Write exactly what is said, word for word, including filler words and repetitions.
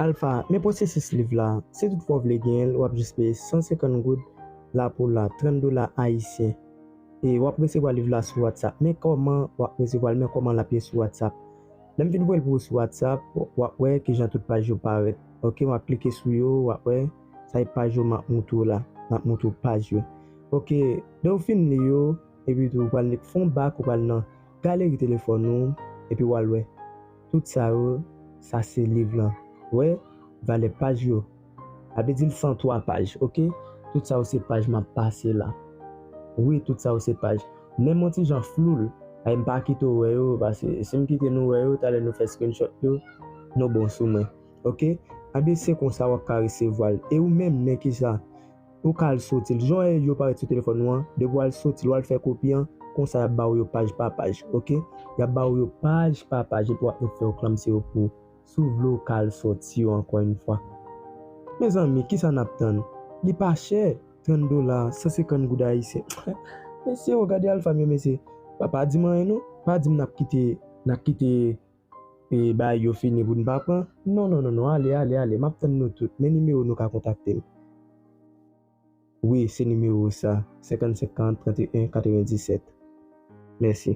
Alpha, men pwosesis liv la. Si toutfwa w vle genyen l, w ap jis peye san senkant goud la pou la, trant dola ayisyen. E w ap resevwa liv la sou WhatsApp. Men kòman w ap resevwa l, men kòman l ap ye sou WhatsApp. Lè m fin voye l pou ou sou WhatsApp, w ap wè kijan tout paj yo parèt. Ok, w ap klike sou yo, w ap wè. Sa e paj yo m ap moutre w la. M ap moutre w paj yo. Ok, lè w fin li yo, epi tou w pral fè yon bak, ou pral nan galeri telefòn ou, epi w al wè. Tout sa yo, sa se liv lan. Wè, valè paj yo. A vle di l san twa paj, ok? Tout sa yo se paj m ap pase la. Wi, tout sa yo se paj. Menm yon ti jan flou l. Ay, m pa kite w wè yo, paske si m kite nou wè yo, talè nou fè screenshot yo, nou bon sou mwen. Ok? Anben, se konsa w ap ka resevwa l. E ou menm, men kisa? Ou ka al soti l. Jan yo parèt sou telefòn ou an, depi w al soti l, w al fè kopi an, konsa y ap ba w yo paj pa paj, ok? Y ap ba w yo paj pa paj, epi w ap ret fè yo klanmse yo pou ou. Si w vle, ou ka al soti yo ankò yon fwa. Mezanmi, kisa n ap tann? Li pa chè, trant dola, san senkant goud ayisyen. Mesye, w gade Alpha m yo, mesye. Pa, pa di m anyen non. Pa di m n ap kite, n ap kite e bagay yo fini pou n pa pran. Non, non, non, non, ale, ale, ale, m ap tann nou tout. Men nimewo nou ka kontakte m. Wi, se nimewo sa, senkant senkant, trant e en, katrevenndisèt. Mèsi.